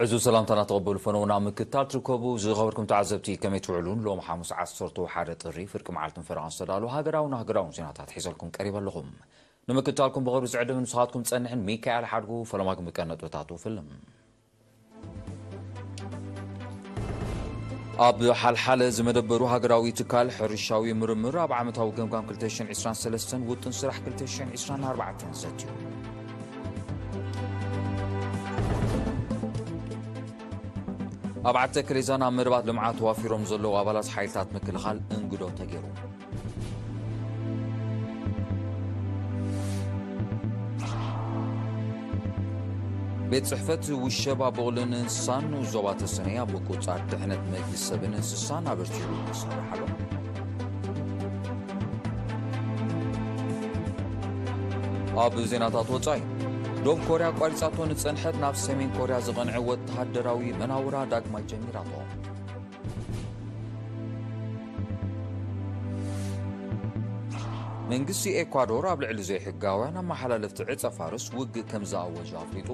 ዕዙዝ ሰላምታና ተቐበሉ ፈነውና ምክትታል ትርከቡ ዝኸበርኩም ተዓዘብቲ፣ ከመይ ትውዕሉን? ሎም ሓሙስ ዓሰርተ ሓደ ጥሪ ፍርቂ መዓልትን ፈረቓን ዝተዳለዉ ሃገራውን ሃገራውን ዜናታት ሒዘልኩም ቀሪበ ኣለኹም። ንምክትታልኩም ብቕርቢ ዝዕድም ንስኻትኩም ጸንሕን ሚካኤል ሓድጉ ፈለማ ግን ብቀን ነጥብታቱ ፍልም። ኣብ ሓልሓለ ዝመደበሩ ሃገራዊ ትካል ሕርሻዊ ምርምር ኣብ ዓመታዊ ገምጋም ክልተ ሽሕን ዕስራን ሰለስተን ውጥን ስራሕ ክልተ ሽሕን ዕስራን ኣርባዕተን ዘትዩ። ኣብ ዓዲ ተከሌዛን ኣብ መደባት ልምዓት ተዋፊሮም ዘለዉ ኣባላት ሓይልታት ምክልኻል እንግዶ ተገይሩ። ቤት ጽሕፈት ውሸባ ብቑልን እንስሳን ዞባ ተሰነይ ኣብ ምቁጽጻር ድሕነት መግቢ ሰብን እንስሳን ኣበርቲዑ ይሰርሕ ኣሎ። ኣብ ዜናታት ወጻኢ፣ ዶብ ኮርያ ኣቋሪጻቶ ንጸንሐት ናብ ሰሜን ኮርያ ዝቐንዐ ወተሃደራዊ መናውራ ዳግማይ ጀሚራቶ። መንግስቲ ኤኳዶር ኣብ ልዕሊ ዘይሕጋውያን ኣመሓላለፍቲ ዕጸ ፋርስ ውግእ ከም ዝኣወጀ ኣፍሊጡ።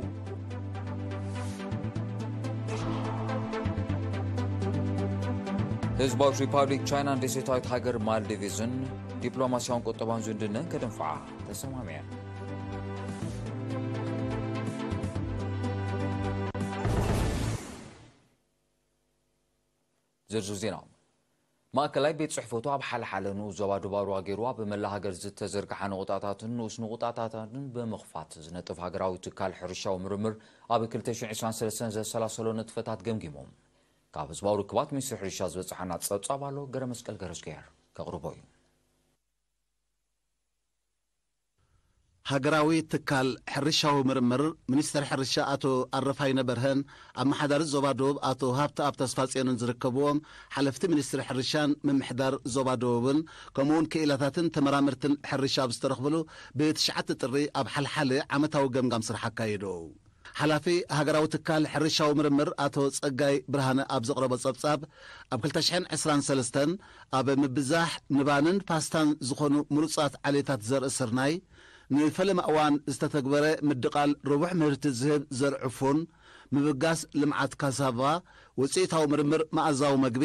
ህዝባዊት ሪፓብሊክ ቻይናን ደሴታዊት ሃገር ማልዲቭስን ዲፕሎማስያውን ቁጠባውን ዝምድነን ከደንፍዓ ተሰማሚዐን። ዝርዝር ዜና። ማእከላይ ቤት ጽሕፈቱ ኣብ ሓልሓለ ንኡስ ዞባ ዶብ ኣርዋ ገይሩ ኣብ መላእ ሃገር ዝተዘርግሓ ነቑጣታትን ንኡስ ነቑጣታትን ብምኽፋት ዝነጥፍ ሃገራዊ ትካል ሕርሻዊ ምርምር ኣብ ክልተ ሽሕን ዕስራን ሰለስተን ዘሰላሰሎ ንጥፈታት ገምጊሙ። ካብ ህዝባዊ ርክባት ሚኒስትሪ ሕርሻ ዝበጽሓና ጸብጻብ ኣሎ፣ ገረመስቀል ገረዝግሄር ከቕርቦ እዩ። ሃገራዊ ትካል ሕርሻዊ ምርምር፣ ሚኒስተር ሕርሻ ኣቶ ኣረፋይነ በርሀን ኣመሓዳሪ ዞባ ደቡብ ኣቶ ሃብተኣብ ተስፋጽዮንን ዝርከብዎም ሓለፍቲ ሚኒስትሪ ሕርሻን ምምሕዳር ዞባ ደቡብን፣ ከምኡውን ክኢላታትን ተመራመርትን ሕርሻ ኣብ ዝተረኽብሉ ብትሽዓተ ጥሪ ኣብ ሓልሓለ ዓመታዊ ገምጋም ስራሕ ኣካየዱ። ሓላፊ ሃገራዊ ትካል ሕርሻዊ ምርምር ኣቶ ጸጋይ ብርሃነ ኣብ ዘቕረቦ ጸብጻብ፣ ኣብ ክልተ ሽሕን ዕስራን ሰለስተን ኣብ ምብዛሕ ንባንን ፓስታን ዝኾኑ ምሩጻት ዓሌታት ዘርኢ ስርናይ፣ ንፈለማ እዋን ዝተተግበረ ምድቓል ርቡሕ ምህርቲ ዝህብ ዘርኢ ፉን፣ ምብጋስ ልምዓት ካሳቫ፣ ውጽኢታዊ ምርምር መኣዛዊ መግቢ፣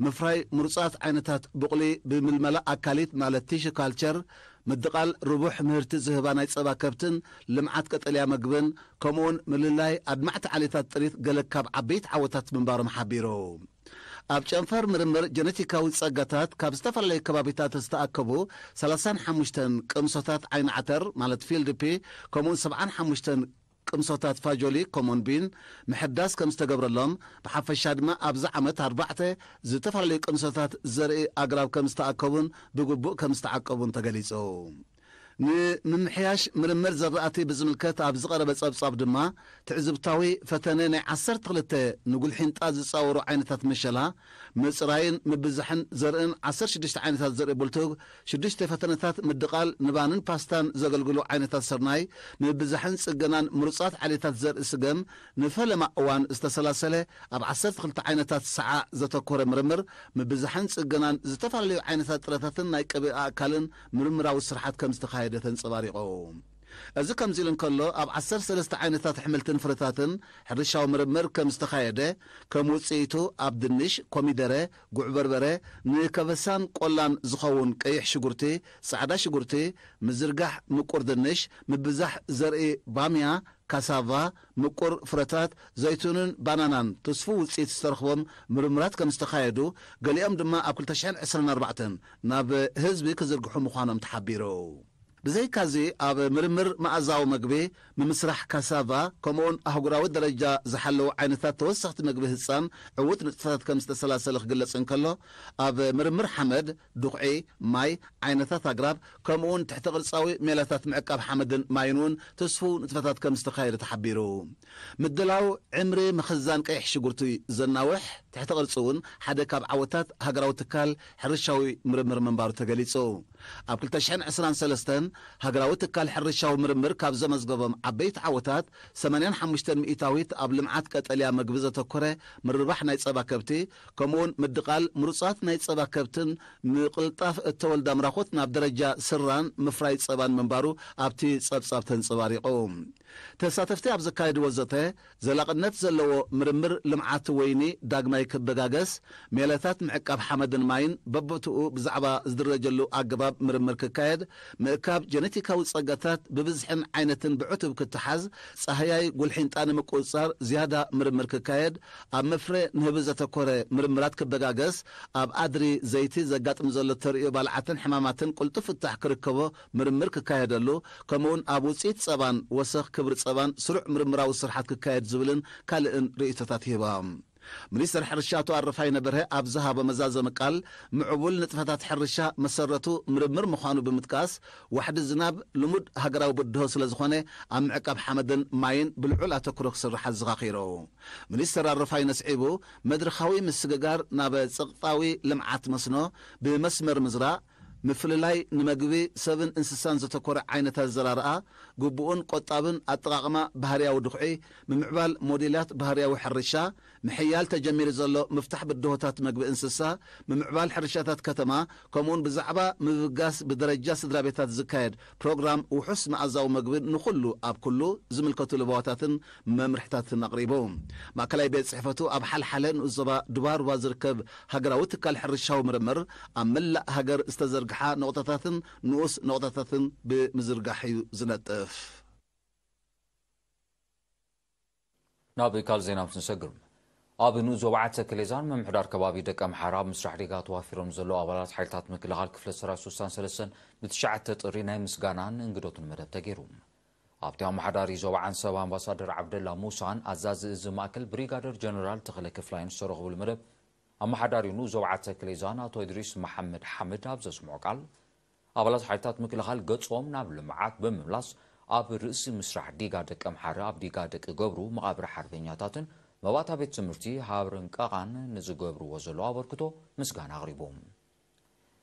ምፍራይ ምሩጻት ዓይነታት ቡቕሊ ብምልመላ ኣካሊት ማለት ቲሹ ካልቸር፣ ምድቓል ርቡሕ ምህርቲ ዝህባ ናይ ጸባ ከብትን ልምዓት ቀጠልያ መግብን፣ ከምኡውን ምልላይ ኣድማዕቲ ዓሌታት ጥሪት ገለ ካብ ዓበይቲ ዓወታት ምንባሮም ሓቢሩ። ኣብ ጨንፈር ምርምር ጀነቲካዊ ጸጋታት ካብ ዝተፈላለዩ ከባቢታት ዝተኣከቡ ሰላሳን ሓሙሽተን ቅምሶታት ዓይኒ ዓተር ማለት ፊልድ ፒ፣ ከምኡውን ሰብዓን ሓሙሽተን ቅምሶታት ፋጆሊ ኮሞን ቢን ምሕዳስ ከም ዝተገብረሎም፣ ብሓፈሻ ድማ ኣብዚ ዓመት ኣርባዕተ ዝተፈላለዩ ቅምሶታት ዘርኢ ኣግራብ ከም ዝተኣከቡን ብግቡእ ከም ዝተዓቀቡን ተገሊጹ። ንምምሕያሽ ምርምር ዘራእቲ ብዝምልከት ኣብ ዝቐረበ ጸብጻብ ድማ፣ ትዕዝብታዊ ፈተነ ናይ ዓሰርተ ክልተ ንጉልሒንጣ ዝጻወሩ ዓይነታት መሸላ፣ ምጽራይን ምብዛሕን ዘርእን ዓሰርተ ሽዱሽተ ዓይነታት ዘርኢ ብልቱግ፣ ሽዱሽተ ፈተነታት ምድቓል ንባንን ፓስታን ዘገልግሉ ዓይነታት ስርናይ፣ ምብዛሕን ጽገናን ምሩጻት ዓሌታት ዘርኢ ስገም፣ ንፈለማ እዋን ዝተሰላሰለ ኣብ ዓሰርተ ክልተ ዓይነታት ሰዓዕ ዘተኮረ ምርምር፣ ምብዛሕን ጽገናን ዝተፈላለዩ ዓይነታት ጥረታትን ናይ ቅብኢ ኣእካልን ምርምራዊ ስርሓት ከም ዝተኻየደ ተንጸባሪቑ። እዚ ከምዚ ኢሉ እንከሎ፣ ኣብ ዓሰርተ ሰለስተ ዓይነታት ኣሕምልትን ፍረታትን ሕርሻዊ ምርምር ከም ዝተኻየደ፣ ከም ውጽኢቱ ኣብ ድንሽ፣ ኮሚደረ፣ ጉዕ በርበረ፣ ንከበሳን ቆላን ዝኸውን ቀይሕ ሽጉርቲ፣ ጻዕዳ ሽጉርቲ፣ ምዝርጋሕ ምቁር ድንሽ፣ ምብዛሕ ዘርኢ ባምያ፣ ካሳቫ፣ ምቁር ፍረታት፣ ዘይቱንን ባናናን ትስፉው ውጽኢት ዝተረኽቦም ምርምራት ከም ዝተኻየዱ፣ ገሊኦም ድማ ኣብ ክልተ ሽሕን ዕስራን ኣርባዕተን ናብ ህዝቢ ክዝርግሑ ምዃኖም ተሓቢሩ። ብዘይካዚ፣ ኣብ ምርምር መኣዛዊ መግቢ፣ ምምስራሕ ካሳቫ፣ ከምኡውን ኣህጉራዊ ደረጃ ዝሓለዉ ዓይነታት ተወሰኽቲ መግቢ ህጻን ዕዉት ንጥፈታት ከም ዝተሰላሰለ ክግለጽ እንከሎ፣ ኣብ ምርምር ሓመድ፣ ድኹዒ፣ ማይ፣ ዓይነታት ኣግራብ፣ ከምኡውን ትሕተ ቅርጻዊ ሜላታት ምዕቃብ ሓመድን ማይን እውን ትስፉው ንጥፈታት ከም ዝተኻየደ ተሓቢሩ። ምድላው ዕምሪ ምኽዛን ቀይሕ ሽጉርቲ ዘናውሕ ትሕተ ቅርጺ እውን ሓደ ካብ ዓወታት ሃገራዊ ትካል ሕርሻዊ ምርምር ምንባሩ ተገሊጹ። ኣብ ክልተ ሽሕን ዕስራን ሰለስተን ሃገራዊ ትካል ሕርሻዊ ምርምር ካብ ዘመዝገቦም ዓበይቲ ዓወታት፣ ሰማንያን ሓሙሽተን ሚእታዊት ኣብ ልምዓት ቀጠልያ መግቢ ዘተኮረ ምርባሕ ናይ ጸባ ከብቲ፣ ከምኡውን ምድቓል ምሩጻት ናይ ጸባ ከብትን ምቕልጣፍ እተወልዳ ምራኹት ናብ ደረጃ ስራን ምፍራይ ጸባን ምንባሩ ኣብቲ ጸብጻብ ተንጸባሪቑ። ተሳተፍቲ ኣብ ዘካየድዎ ዘተ፣ ዘላቕነት ዘለዎ ምርምር ልምዓት ወይኒ ዳግማይ ክበጋገስ፣ ሜላታት ምዕቃብ ሓመድን ማይን በቦትኡ ብዛዕባ ዝድረጀሉ ኣገባብ ምርምር ክካየድ፣ ምእካብ ጀነቲካዊ ጸጋታት ብብዝሕን ዓይነትን ብዕቱብ ክተሓዝ፣ ጻህያይ ጉልሒንጣ ንምቁጽጻር ዝያዳ ምርምር ክካየድ፣ ኣብ መፍረ ንህቢ ዘተኮረ ምርምራት ክበጋገስ፣ ኣብ ኣድሪ ዘይቲ ዘጋጥም ዘሎ ተርእዮ ባልዓትን ሕማማትን ቅልጡፍ ፍታሕ ክርከቦ ምርምር ክካየደሉ፣ ከምኡውን ኣብ ውጽኢት ጸባን ወሰኽ ክብሪ ጸባን ስሩዕ ምርምራዊ ስርሓት ክካየድ ዝብልን ካልእን ርእይቶታት ይህባ። ሚኒስተር ሕርሻ ኣቶ ኣረፋይነ በርሀ ኣብ ዝሃቦ መዛዘሚ ቃል፣ ምዕቡል ንጥፈታት ሕርሻ መሰረቱ ምርምር ምዃኑ ብምጥቃስ፣ ዋሕዲ ዝናብ ልሙድ ሃገራዊ ብድሆ ስለ ዝኾነ፣ ኣብ ምዕቃብ ሓመድን ማይን ብልዑል ኣተኩሮ ክስራሕ ኣዘኻኺሩ። ሚኒስተር ኣረፋይነ ስዒቡ፣ መድረኻዊ ምስግጋር ናብ ጸቕጣዊ ልምዓት መስኖ፣ ብመስመር ምዝራእ፣ ምፍልላይ ንመግቢ ሰብን እንስሳን ዘተኮረ ዓይነት ኣዘራርኣ፣ ግቡእን ቆጣብን ኣጠቓቕማ ባህርያዊ ድኹዒ፣ ምምዕባል ሞዴላት ባህርያዊ ሕርሻ፣ ምሕያል ተጀሚሩ ዘሎ ምፍታሕ ብድሆታት መግቢ እንስሳ፣ ምምዕባል ሕርሻታት ከተማ፣ ከምኡውን ብዛዕባ ምብጋስ ብደረጃ ስድራ ቤታት ዝካየድ ፕሮግራም ውሑስ መኣዛዊ መግቢ ንኹሉ ኣብ ኩሉ ዝምልከቱ ለበዋታትን መምርሕታትን ኣቕሪቡ። ማእከላይ ቤት ጽሕፈቱ ኣብ ሓልሓለ ንኡስ ዞባ ዱባሩባ ዝርከብ ሃገራዊ ትካል ሕርሻዊ ምርምር፣ ኣብ መላእ ሃገር ዝተዘርግሓ ነቑጣታትን ንኡስ ነቑጣታትን ብምዝርጋሕ እዩ ዝነጥፍ። ናብ ካልእ ዜና ምስ ንሰግር፣ ኣብ ንኡስ ዞባ ዓዲ ተከሌዛን ምምሕዳር ከባቢ ደቀምሓረ ኣብ ምስራሕ ዲጋ ተዋፊሮም ዘለዉ ኣባላት ሓይልታት ምክልኻል ክፍለ ሰራዊት ሱሳን ሰለስተን ብትሽዓተ ጥሪ ናይ ምስጋናን እንግዶትን መደብ ተገይሩ። ኣብቲ ኣመሓዳሪ ዞባ ዓንሰባ ኣምባሳደር ዓብደላ ሙሳን ኣዛዚ እዚ ማእከል ብሪጋደር ጀነራል ተኽለ ክፍላይን ዝተረኽቡሉ መደብ፣ ኣመሓዳሪ ንኡስ ዞባ ዓዲ ተከሌዛን ኣቶ እድሪስ መሓመድ ሓምድ ኣብ ዘስምዖ ቃል፣ ኣባላት ሓይልታት ምክልኻል ገጾም ናብ ልምዓት ብምምላስ፣ ኣብ ርእሲ ምስራሕ ዲጋ ደቀምሓረ ኣብ ዲጋ ደቂ ገብሩ መቓብር ሓርበኛታትን መባእታ ቤት ትምህርቲ ሃብርን ቃቓን ንዝገብርዎ ዘለዉ ኣበርክቶ ምስጋና ኣቕሪቡ።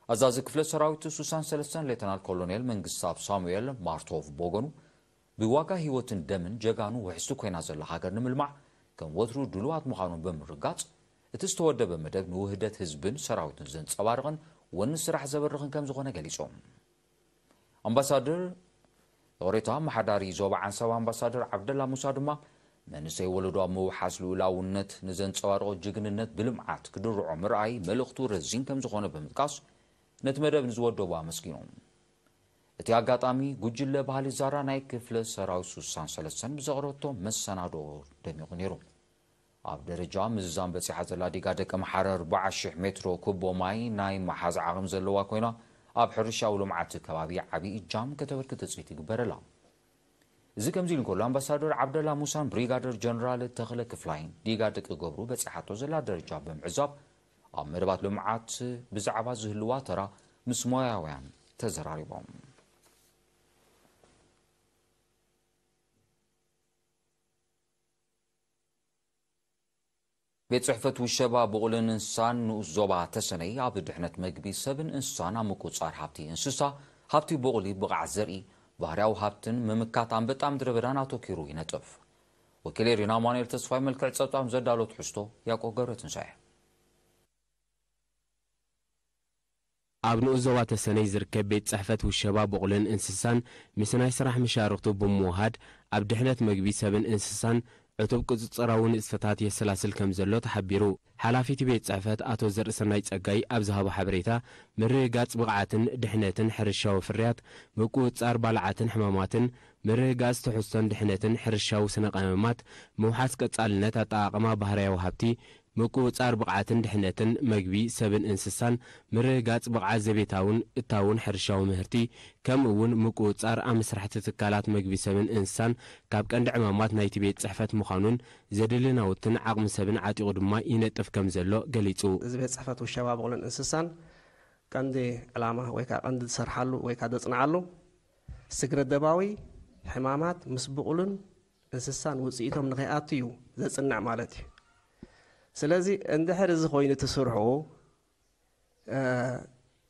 ኣዛዚ ክፍለ ሰራዊት ሱሳን ሰለስተን ሌተናል ኮሎኔል መንግስተኣብ ሳሙኤል ማርቶቭ ብወገኑ፣ ብዋጋ ህይወትን ደምን ጀጋኑ ውሕስቲ ኮይና ዘላ ሃገር ንምልማዕ ከም ወትሩ ድሉዋት ምዃኖም ብምርጋጽ፣ እቲ ዝተወደበ መደብ ንውህደት ህዝብን ሰራዊትን ዘንጸባርቕን ወኒ ስራሕ ዘበርኽን ከም ዝኾነ ገሊጾም። ኣምባሳደር፣ ይቕሬታ፣ ኣመሓዳሪ ዞባ ዓንሰባ ኣምባሳደር ዓብደላ ሙሳ ድማ፣ መንእሰይ ወለዶ ኣብ ምውሓስ ልኡላውነት ንዘንጸባርቖ ጅግንነት ብልምዓት ክድርዖ ምርኣይ መልእኽቱ ረዚን ከም ዝኾነ ብምጥቃስ፣ ነቲ መደብ ንዝወደቡ ኣመስጊኖም። እቲ ኣጋጣሚ፣ ጉጅለ ባህሊ ዛራ ናይ ክፍለ ሰራዊት ሱሳን ሰለስተን ብዘቕረበቶ መሰናድኦ ደሚቑ ነይሩ። ኣብ ደረጃ ምዝዛም በጺሓ ዘላ ዲጋ ደቀምሓረ ኣርባዓ ሽሕ ሜትሮ ኩቦ ማይ ናይ ምሓዝ ዓቕሚ ዘለዋ ኮይና፣ ኣብ ሕርሻዊ ልምዓት ከባቢ ዓቢ እጃም ከተበርክት ትጽቢት ይግበረላ። እዚ ከምዚ ኢሉ እንከሎ፣ ኣምባሳደር ዓብደላ ሙሳን ብሪጋደር ጀነራል ተኽለ ክፍላይን ዲጋ ደቂ ገብሩ በጺሓቶ ዘላ ደረጃ ብምዕዛብ፣ ኣብ መደባት ልምዓት ብዛዕባ ዝህልዋ ተራ ምስ ሞያውያን ተዘራሪቦም። ቤት ጽሕፈት ውሸባ ብቑልን እንስሳን ንኡስ ዞባ ተሰነይ ኣብ ድሕነት መግቢ ሰብን እንስሳን ኣብ ምቁጽጻር ሃብቲ እንስሳ፣ ሃብቲ ብቑሊ፣ ብቕዓት ዘርኢ፣ ባህርያዊ ሃብትን ምምካት ኣንበጣ ምድረ በዳን ኣተኲሩ ይነጥፍ። ወኪለይ ሪና ኣማኑኤል ተስፋይ መልክዕ ጸብጻብ ዘዳሎ ትሕዝቶ ያዕቆብ ገብረትንሳኤ። ኣብ ንኡስ ዞባ ተሰነይ ዝርከብ ቤት ጽሕፈት ውሸባ ብቑልን እንስሳን ምስ ናይ ስራሕ መሻርኽቱ ብምውሃድ ኣብ ድሕነት መግቢ ሰብን እንስሳን ዕቱብ ቁጽጽራዊ ንጥፈታት የሰላስል ከም ዘሎ ተሓቢሩ። ሓላፊ እቲ ቤት ጽሕፈት ኣቶ ዘርእሰናይ ጸጋይ ኣብ ዝሃቦ ሓበሬታ፣ ምርግጋጽ ብቕዓትን ድሕነትን ሕርሻዊ ፍርያት፣ ምቁጽጻር ባልዓትን ሕማማትን፣ ምርግጋጽ ትሕዝቶን ድሕነትን ሕርሻዊ ስነ ቀመማት፣ ምውሓስ ቀጻልነት ኣጠቓቕማ ባህርያዊ ሃብቲ፣ ምቁጽጻር ብቕዓትን ድሕነትን መግቢ ሰብን እንስሳን፣ ምርግጋጽ ብቕዓት ዘቤታውን እታውን ሕርሻዊ ምህርቲ፣ ከምኡ እውን ምቁጽጻር ኣብ መስራሕቲ ትካላት መግቢ ሰብን እንስሳን ካብ ቀንዲ ዕማማት ናይቲ ቤት ጽሕፈት ምዃኑን ዘድሊ ናውትን ዓቕሚ ሰብን ዓጢቑ ድማ ይነጥፍ ከም ዘሎ ገሊጹ። እዚ ቤት ጽሕፈት ውሸባ ብቑልን እንስሳን ቀንዲ ዕላማ ወይ ከዓ ቀንዲ ዝሰርሓሉ ወይ ከዓ ዘጽንዓሉ ስግረ ደባዊ ሕማማት ምስ ብቑልን እንስሳን ውፅኢቶም ንኸይኣቱ እዩ ዘፅንዕ ማለት እዩ። ስለዚ እንድሕር እዚ ኮይኑ እቲ ስርሑ፣ እ፣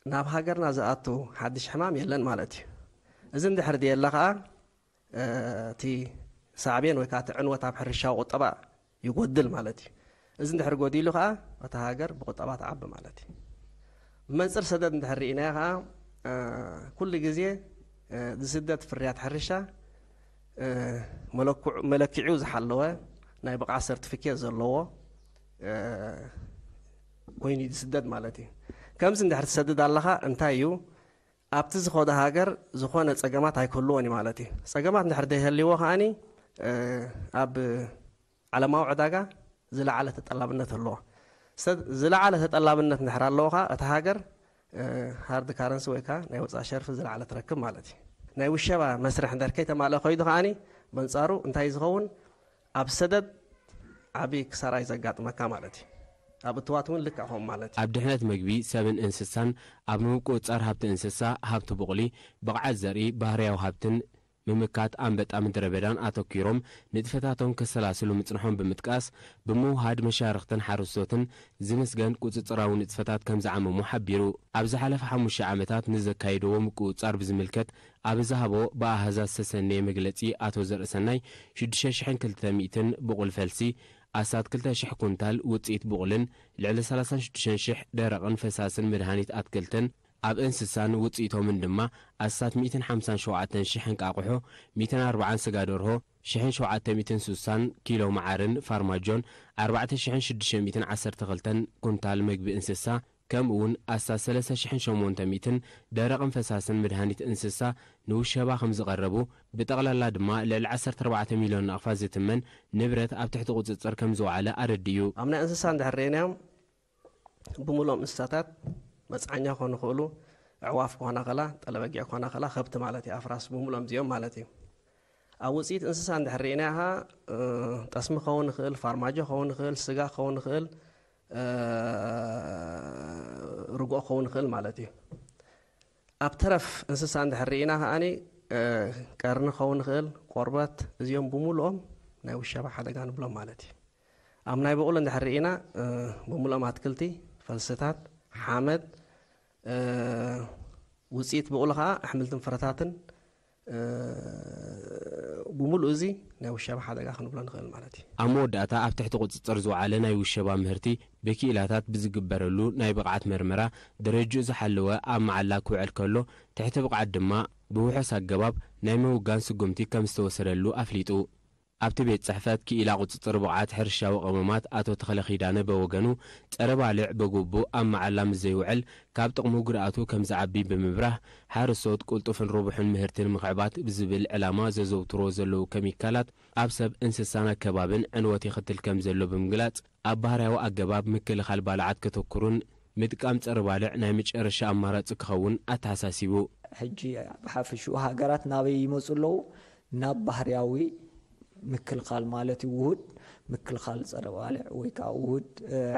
ናብ ሃገርና ዝኣቱ ሓድሽ ሕማም የለን ማለት እዩ። እዚ እንድሕር ድየለ ከዓ እቲ ሳዕቤን ወይ ከዓ እቲ ዕንወት ኣብ ሕርሻዊ ቁጠባ ይጎድል ማለት እዩ። እዚ እንድሕር ጎዲሉ ከዓ እታ ሃገር ብቁጠባ ትዓቢ ማለት እዩ። ብመንፅር ሰደድ እንድሕር ርኢናዮ ከዓ ኩሉ ግዜ ዝስደድ ፍርያት ሕርሻ መለክዑ ዝሓለወ ናይ ብቕዓት ሰርቲፊኬት ዘለዎ ኮይኑ እዩ ዝስደድ ማለት እዩ። ከምዚ እንድሕር ትሰድድ ኣለኻ እንታይ እዩ ኣብቲ ዝኸዶ ሃገር ዝኾነ ፀገማት ኣይክህልዎን እዩ ማለት እዩ። ፀገማት እንድሕር ዘይህልዎ ከዓኒ ኣብ ዓለማዊ ዕዳጋ ዝለዓለ ተጠላብነት ኣለዎ። ዝለዓለ ተጠላብነት እንድሕር ኣለዎ ከዓ እታ ሃገር ሃርድ ካረንሲ ወይ ከዓ ናይ ወፃኢ ሸርፊ ዝለዓለ ትረክብ ማለት እዩ። ናይ ውሸባ መስርሕ እንድሕር ከይተማልአ ከይዱ ከዓኒ በንፃሩ እንታይ ዝኸውን ኣብ ሰደድ ዓብዪ ክሳራ እዩ ዘጋጥመካ ማለት እዩ። ኣብ እትዋት እውን ልክዕ ከምኡ ማለት እዩ። ኣብ ድሕነት መግቢ ሰብን እንስሳን፣ ኣብ ምቁፅፃር ሃብቲ እንስሳ፣ ሃብቲ ቡቕሊ፣ ብቕዓት ዘርኢ፣ ባህርያዊ ሃብትን ምምካት ኣንበጣ ምድረ በዳን ኣተኲሮም ንጥፈታቶም ከሰላስሉ ምፅንሖም ብምጥቃስ፣ ብምውሃድ መሻርኽትን ሓረስቶትን ዝምስገን ቁፅፅራዊ ንጥፈታት ከም ዝዓመሙ ሓቢሩ። ኣብ ዝሓለፈ ሓሙሽተ ዓመታት ንዘካየድዎ ምቁፅፃር ብዝምልከት ኣብ ዝሃቦ ብኣሃዛት ዝተሰነየ መግለፂ ኣቶ ዘርእሰናይ ሽዱሽተ ሽሕን ክልተ ሚእትን ብቑል ፈልሲ፣ ኣስታት ክልተ ሽሕ ኩንታል ውፅኢት ብቑልን ልዕሊ ሰላሳን ሽዱሽተን ሽሕ ደረቕን ፈሳስን መድሃኒት ኣትክልትን ኣብ እንስሳን ውፅኢቶምን ድማ ኣስታት ሚእትን ሓምሳን ሸውዓተን ሽሕ እንቃቑሖ፣ ሚእትን ኣርባዓን ስጋ ደርሆ፣ ሽሕን ሸውዓተ ሚእትን ሱሳን ኪሎ መዓርን ፋርማጆን ኣርባዕተ ሽሕን ሽዱሽተ ሚእትን ዓሰርተ ክልተን ኩንታል መግቢ እንስሳ ከምኡ እውን ኣስታት ሰለስተ ሽሕን ሸሞንተ ሚእትን ደረቕን ፈሳስን መድሃኒት እንስሳ ንውሸባ ከም ዝቐረቡ፣ ብጠቕላላ ድማ ልዕሊ ዓሰርተ ኣርባዕተ ሚልዮን ናቕፋ ዝትመን ንብረት ኣብ ትሕቲ ቁፅፅር ከም ዝወዓለ ኣረዲኡ። ኣብ ናይ እንስሳ እንድሕር ርኢናዮም ብምሉኦም እንስሳታት መፅዓኛ ክኾኑ ይኽእሉ፣ ኣዕዋፍ ክኾና ከላ፣ ጠለበጊዕ ክኾና ከላ፣ ከብቲ ማለት እዩ፣ ኣፍራስ ብምሉኦም እዚኦም ማለት እዩ። ኣብ ውፅኢት እንስሳ እንድሕር ርኢናዮ ከዓ ጠስሚ ክኸውን ይኽእል፣ ፋርማጆ ክኸውን ይኽእል፣ ስጋ ክኸውን ይኽእል፣ ርግኦ ክኸውን ይኽእል ማለት እዩ። ኣብ ተረፍ እንስሳ እንድሕር ርኢና ከዓኒ ቀርኒ ክኸውን ይኽእል፣ ቆርበት፣ እዚኦም ብምሉኦም ናይ ውሸባ ሓደጋ ንብሎም ማለት እዩ። ኣብ ናይ ብቑል እንድሕር ርኢና ብምሉኦም ኣትክልቲ፣ ፈልስታት፣ ሓመድ፣ ውፅኢት ብቑል ከዓ ኣሕምልትን ፍረታትን ብምሉእ እዚ ናይ ውሸባ ሓደጋ ክንብሎ ንኽእል ማለት እዩ። ኣብ መወዳእታ ኣብ ትሕቲ ቁፅፅር ዝወዓለ ናይ ውሸባ ምህርቲ ብክኢላታት ብዝግበረሉ ናይ ብቕዓት መርመራ ደረጅኡ ዝሓለወ ኣብ መዓላ ክውዕል ከሎ ትሕቲ ብቕዓት ድማ ብውሑስ ኣገባብ ናይ ምውጋን ስጉምቲ ከም ዝተወሰደሉ ኣፍሊጡ። ኣብቲ ቤት ፅሕፈት ክኢላ ቁፅፅር ብቕዓት ሕርሻዊ ቅመማት ኣቶ ተኽለ ኪዳነ በወገኑ ፀረ ባልዕ በግቡእ ኣብ መዓላ ምስ ዘይውዕል ካብ ጥቕሙ ጉድኣቱ ከም ዝዓቢ ብምብራህ ሓረስቶት ቅልጡፍን ርቡሕን ምህርቲ ንምኽዕባት ብዝብል ዕላማ ዘዘውትሮ ዘለዉ ከሚካላት ኣብ ሰብ እንስሳን ኣከባብን ዕንወት የኽትል ከም ዘሎ ብምግላፅ ኣብ ባህርያዊ ኣገባብ ምክልኻል ባልዓት ከተኩሩን ምጥቃም ፀረ ባልዕ ናይ መጨረሻ ኣማራፂ ክኸውን ኣተሓሳሲቡ። ሕጂ ብሓፈሽኡ ሃገራት ናበይ ይመፁ ኣለዉ? ናብ ባህርያዊ ምክልኻል ማለት እዩ። ውሁድ ምክልኻል ፀረ ባልዕ ወይ ከዓ ውሁድ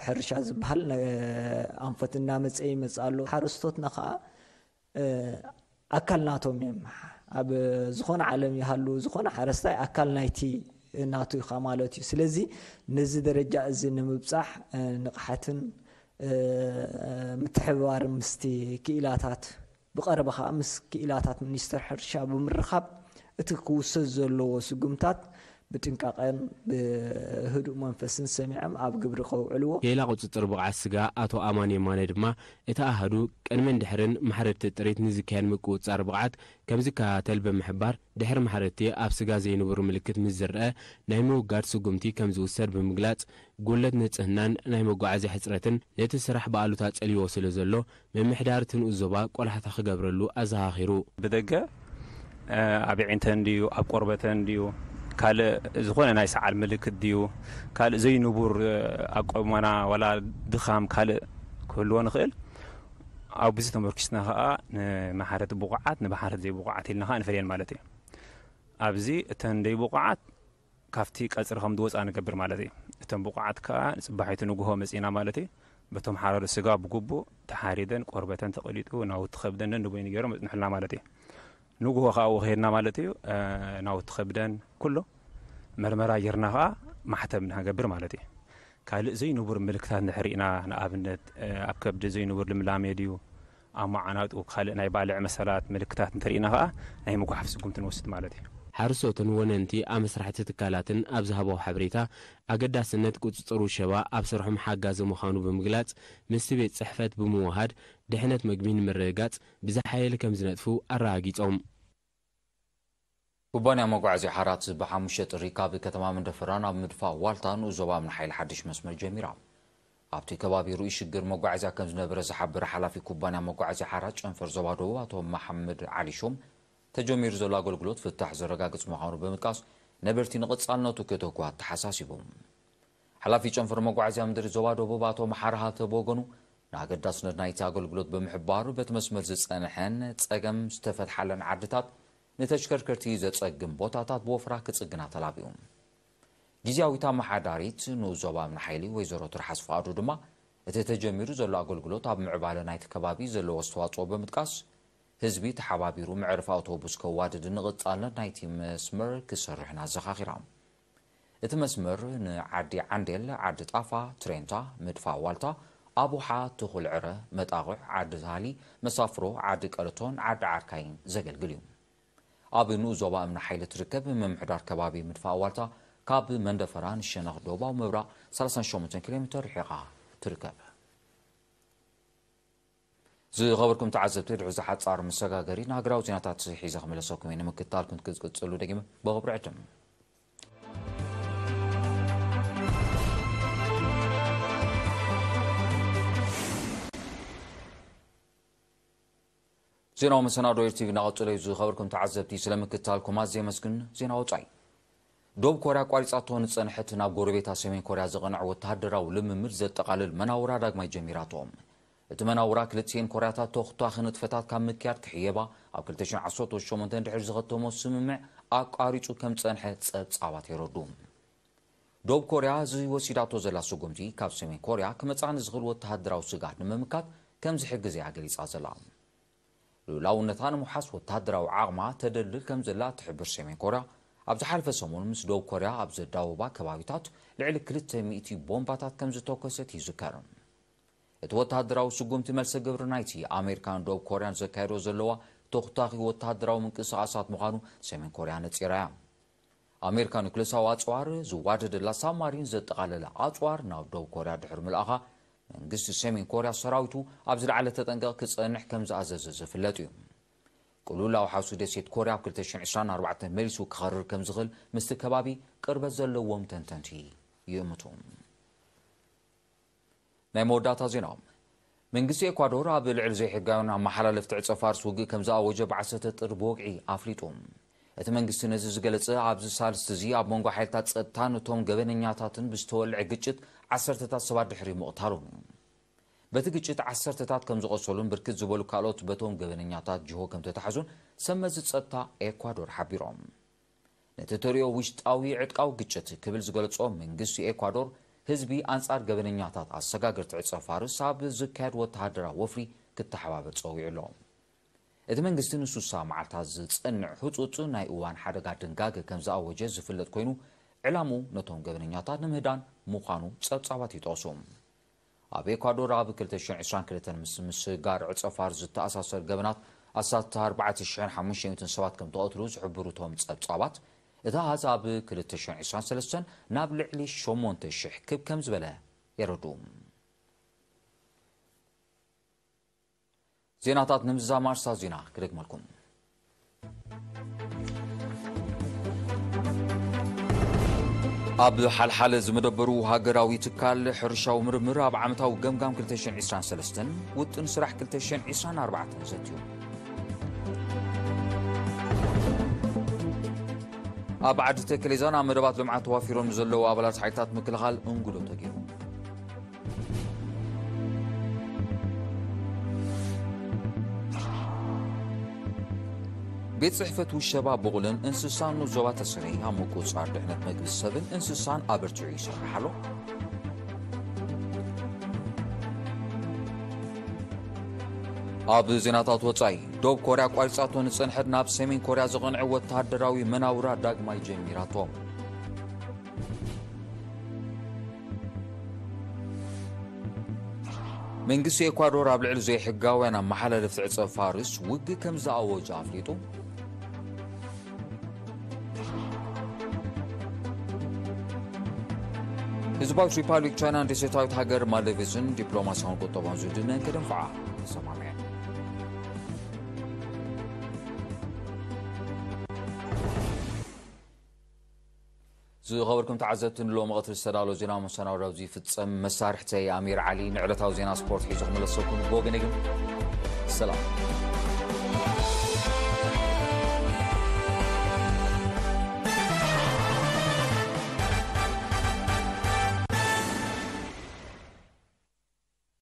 ሕርሻ ዝበሃል ኣንፈት እናመፀ ይመፅእ ኣሎ። ሓረስቶትና ከዓ ኣካል ናቶም እዮም። ኣብ ዝኾነ ዓለም ይሃሉ ዝኾነ ሓረስታይ ኣካል ናይቲ ናቱ ኢኻ ማለት እዩ። ስለዚ ነዚ ደረጃ እዚ ንምብፃሕ ንቕሓትን ምትሕብባርን ምስቲ ክኢላታት ብቐረባ ከዓ ምስ ክኢላታት ሚኒስተር ሕርሻ ብምርኻብ እቲ ክውሰድ ዘለዎ ስጉምታት ብጥንቃቐን ብህዱእ መንፈስን ሰሚዖም ኣብ ግብሪ ከውዕልዎ። ሌላ ቁፅፅር ብቕዓት ስጋ ኣቶ ኣማን የማነ ድማ እቲ ኣሃዱ ቅድምን ድሕርን ማሕረድቲ ጥሪት ንዝካየድ ምቁፅፃር ብቕዓት ከም ዝከታተል ብምሕባር ድሕሪ ማሕረድቲ ኣብ ስጋ ዘይንቡር ምልክት ምስ ዝረአ ናይ ምውጋድ ስጉምቲ ከም ዝውሰድ ብምግላፅ ጉለት ንፅህናን ናይ መጓዓዝያ ሕፅረትን ነቲ ስራሕ ብኣሉታ ፀልይዎ ስለ ዘሎ ምምሕዳር እቲ ንኡስ ዞባ ቆላሕታ ክገብረሉ ኣዘኻኺሩ። ብደገ ኣብ ኣዒንተን ድዩ ኣብ ቆርበተን ድዩ ካልእ ዝኾነ ናይ ሰዓል ምልክት ድዩ ካልእ ዘይንቡር ኣቆመና ዋላ ድኻም ካልእ ክህልዎ ንኽእል። ኣብዚ ተመርኪስና ከዓ ንመሓረት ብቑዓት ንመሓረት ዘይብቑዓት ኢልና ከዓ ንፈልየን ማለት እዩ። ኣብዚ እተን ደይብቑዓት ካብቲ ቀፅሪ ከም ዝወፃ ንገብር ማለት እዩ። እተን ብቑዓት ከዓ ንፅባሒቱ ንግሆ መፂና ማለት እዩ። በቶም ሓራዶ ስጋ ብግቡእ ተሓሪደን ቆርበተን ተቐሊጡ ናውቲ ከብደን ነንቦይ ንገይሮም መፅንሑልና ማለት እዩ። ንግሆ ከዓ ኣብኡ ከይድና ማለት እዩ ናውቲ ከብደን ኩሎ መርመራ ጌርና ከዓ ማሕተም ንገብር ማለት እዩ። ካልእ ዘይንቡር ምልክታት ንድሕር ርኢና ንኣብነት ኣብ ከብዲ ዘይንቡር ልምላሜ ድዩ ኣብ መዓናጡ ካልእ ናይ ባልዕ መሰላት ምልክታት እንተርኢና ከኣ ናይ ምጉሓፍ ስጉምቲ ንወስድ ማለት እዩ። ሓረስቶትን ወነንቲ ኣመስራሕቲ ትካላትን ኣብ ዝሃብዎ ሓበሬታ፣ ኣገዳስነት ቁጽጽር ውሸባ ኣብ ስርሖም ሓጋዚ ምዃኑ ብምግላጽ፣ ምስቲ ቤት ጽሕፈት ብምውሃድ ድሕነት መግቢ ንምርግጋጽ ብዝሓየለ ከም ዝነጥፉ ኣረጋጊጾም። ኩባንያ መጓዓዝያ ሓራት ብሓሙሽተ ጥሪ ካብ ከተማ መንደፈራ ናብ ምድፋእ ዋልታ ንኡስ ዞባ እምኒ ሓይሊ ሓድሽ መስመር ጀሚራ። ኣብቲ ከባቢ ርኡይ ሽግር መጓዓዝያ ከም ዝነበረ ዝሓበረ ሓላፊ ኩባንያ መጓዓዝያ ሓራት ጨንፈር ዞባ ደቡብ ኣቶ መሓመድ ዓሊ ሹም፣ ተጀሚሩ ዘሎ ኣገልግሎት ፍታሕ ዘረጋግጽ ምዃኑ ብምጥቃስ፣ ነበርቲ ንቐጻልነቱ ክተጉ ኣተሓሳሲቡ። ሓላፊ ጨንፈር መጓዓዝያ ምድሪ ዞባ ደቡብ ኣቶ መሓሪ ሃብተ ብወገኑ፣ ንኣገዳስነት ናይቲ ኣገልግሎት ብምሕባሩ፣ በቲ መስመር ዝጸንሐን ጸገም ዝተፈትሓለን ዓድታት ንተሽከርከርቲ ዘጸግም ቦታታት ብወፍራ ክጽግና ተላቢዩ። ግዝያዊት ኣመሓዳሪት ንኡስ ዞባ እምኒ ሓይሊ ወይዘሮ ትርሓስ ፍቓዱ ድማ፣ እቲ ተጀሚሩ ዘሎ ኣገልግሎት ኣብ ምዕባለ ናይቲ ከባቢ ዘለዎ ኣስተዋጽኦ ብምጥቃስ፣ ህዝቢ ተሓባቢሩ መዕረፊ ኣውቶቡስ ከዋድድ ንቐጻልነት ናይቲ መስመር ክሰርሕን ኣዘኻኺራ። እቲ መስመር ንዓዲ ዓንዴል፣ ዓዲ ጣፋ፣ ትሬንታ፣ ምድፋእ ዋልታ፣ ኣቡሓ፣ ትኹል ዕረ፣ መጣቑዕ፣ ዓዲ ታህሊ፣ መሳፍሮ፣ ዓዲ ቀለቶን ዓዲ ዓርካይን ዘገልግል እዩ። ኣብ ንኡስ ዞባ እምኒ ሓይሊ ትርከብ ምምሕዳር ከባቢ ምድፋእ ዋልታ፣ ካብ መንደፈራ ንሸነኽ ደቡባዊ ምብራቕ ሰላሳን ሸሞንተን ኪሎ ሜተር ርሒቓ ትርከብ። ዝኸበርኩም ተዓዘብቲ፣ ድሕሪ እዚ ሓጻር መሰጋገሪ ንሃገራዊ ዜናታት ሒዘ ክምለሰኩም እየ። ንምክትታልኩም ክትቅጽሉ ደጊመ ብኽብሪ ዕድም። ዜናዊ መሰናዶ ኤር ቲቪ እናቐጸለ እዩ። ዝኸበርኩም ተዓዘብቲ፣ ስለ ምክትታልኩም ኣዝየ የመስግን። ዜና ወጻኢ። ደቡብ ኮርያ ኣቋሪጻቶ ንጸንሐት ናብ ጎረቤታ ሰሜን ኮርያ ዘቐንዐ ወተሃደራዊ ልምምድ ዘጠቓልል መናውራ ዳግማይ ጀሚራቶ። እቲ መናውራ ክልቲኤን ኮርያታት ተኹታኺ ንጥፈታት ካብ ምክያድ ክሕየባ ኣብ ክልተ ሽሕን ዓሰርተ ሸሞንተን ድሕሪ ዝኸተሞ ስምምዕ ኣቋሪጹ ከም ዝጸንሐ ጸብጻባት የረድኡ። ደቡብ ኮርያ እዚ ወሲዳቶ ዘላ ስጉምቲ ካብ ሰሜን ኮርያ ክመጽኣ ንዝኽእል ወተሃደራዊ ስግኣት ንምምካት ከም ዝሕግዝ እያ ገሊጻ ዘላ። ልኡላውነታ ንምውሓስ ወተሃደራዊ ዓቕማ ተደልድል ከም ዘላ እትሕብር ሰሜን ኮርያ፣ ኣብ ዝሓለፈ ሰሙን ምስ ደቡብ ኮርያ ኣብ ዘዳወባ ከባቢታት ልዕሊ ክልተ ሚእቲ ቦምባታት ከም ዝተኮሰት ይዝከር። እቲ ወተሃደራዊ ስጉምቲ መልሰ ግብሪ ናይቲ ኣሜሪካን ደቡብ ኮርያን ዘካየዶ ዘለዋ ተኹታኺ ወተሃደራዊ ምንቅስቓሳት ምዃኑ ሰሜን ኮርያ ነጺራ እያ። ኣሜሪካ ኑክሌሳዊ ኣጽዋር ዝዋደደላ ሳብማሪን ዘጠቓለለ ኣጽዋር ናብ ደቡብ ኮርያ ድሕሪ ምልኣኻ፣ መንግስቲ ሰሜን ኮርያ ሰራዊቱ ኣብ ዝለዓለ ተጠንቀቕ ክጸንሕ ከም ዝኣዘዘ ዝፍለጥ እዩ። ቅሉላዊ ሓሱ ደሴት ኮርያ ኣብ ክልተ ሽሕን ዕስራን ኣርባዕተን መሊሱ ክኸርር ከም ዝኽእል ምስቲ ከባቢ ቅርበት ዘለዎም ተንተንቲ ይእምቱ። ናይ መወዳእታ ዜና። መንግስቲ ኤኳዶር ኣብ ልዕሊ ዘይሕጋውያን ኣመሓላለፍቲ ዕጸ ፋርስ ውግእ ከም ዝኣወጀ ብዓሰርተ ጥሪ ብወግዒ ኣፍሊጡ። እቲ መንግስቲ ነዚ ዝገለጸ ኣብዚ ሳልስቲ እዚ ኣብ መንጎ ሓይልታት ጸጥታን እቶም ገበነኛታትን ብዝተወልዐ ግጭት ዓሰርተታት ሰባት ድሕሪ ምቕታሉን እዩ። በቲ ግጭት ዓሰርተታት ከም ዝቖሰሉን ብርክት ዝበሉ ካልኦት በቶም ገበነኛታት ጅሆ ከም ዝተታሕዙን ሰብ መዚ ጸጥታ ኤኳዶር ሓቢሮም። ነቲ ተርእዮ ውሽጣዊ ዕጥቃዊ ግጭት ክብል ዝገለጾ መንግስቲ ኤኳዶር፣ ህዝቢ ኣንጻር ገበነኛታት ኣሰጋገርቲ ዕጸ ፋርስ ኣብ ዝካየድ ወተሃደራዊ ወፍሪ ክተሓባበር ጸዊዑ ኣሎ። እቲ መንግስቲ ንሱሳ መዓልታት ዝጸንዕ ህጹጽ ናይ እዋን ሓደጋ ድንጋገ ከም ዝኣወጀ ዝፍለጥ ኮይኑ፣ ዕላምኡ ነቶም ገበነኛታት ንምህዳን ምዃኑ ጸብጻባት ይጠቕሱ። ኣብ ኤኳዶር ኣብ ክልተ ሽሕን ዕስራን ክልተን ምስ ምስጋር ዕጸ ፋርስ ዝተኣሳሰር ገበናት ኣስታት ኣርባዕተ ሽሕን ሓሙሽተ ሚእትን ሰባት ከም ተቐትሉ ዝሕብሩ እቶም ጸብጻባት፣ እቲ ኣሃዝ ኣብ ክልተ ሽሕን ዕስራን ሰለስተን ናብ ልዕሊ ሸሞንተ ሽሕ ክብ ከም ዝበለ የረድኡ። ዜናታት ንምዝዛም ኣርእስታት ዜና ክደግመልኩም። ኣብ ሓልሓለ ዝመደበሩ ሃገራዊ ትካል ሕርሻዊ ምርምር ኣብ ዓመታዊ ገምጋም ክልተ ሽሕን ዕስራን ሰለስተን ውጥን ስራሕ ክልተ ሽሕን ዕስራን ኣርባዕተን ዘትዩ። ኣብ ዓዲ ተከሌዛን ኣብ መደባት ልምዓት ተዋፊሮም ንዘለዉ ኣባላት ሓይልታት ምክልኻል እንግዶ ተገይሩ። ቤት ጽሕፈት ውሸባ ብቑልን እንስሳን ንኡስ ዞባ ተሰነይ ኣብ ምቁጽጻር ድሕነት መግቢ ሰብን እንስሳን ኣበርቲዑ ይሰርሕ ኣሎ። ኣብ ዜናታት ወጻኢ፣ ደቡብ ኮርያ ኣቋሪጻቶ ንጸንሐት ናብ ሰሜን ኮርያ ዘቐንዐ ወተሃደራዊ መናውራ ዳግማይ ጀሚራቶ። መንግስቲ ኤኳዶር ኣብ ልዕሊ ዘይሕጋውያን ኣመሓላለፍቲ ዕጸ ፋርስ ውግእ ከም ዝኣወጀ ኣፍሊጡ። ህዝባዊት ሪፓብሊክ ቻይናን ደሴታዊት ሃገር ማልዲቭስን ዲፕሎማስያውን ቁጠባውን ዝምድናን ከደንፍዓ ተሰማሚዐን። ዝኸበርኩም ተዓዘብቲ፣ ንሎሚ ቀትሪ ዝተዳሎ ዜና መሰናዶ ኣብዚ ይፍጸም። መሳርሕተይ ኣሚር ዓሊ፣ ንዕለታዊ ዜና ስፖርት ሒዙ ክምለሰኩም። ብወገነይ ግን ሰላም።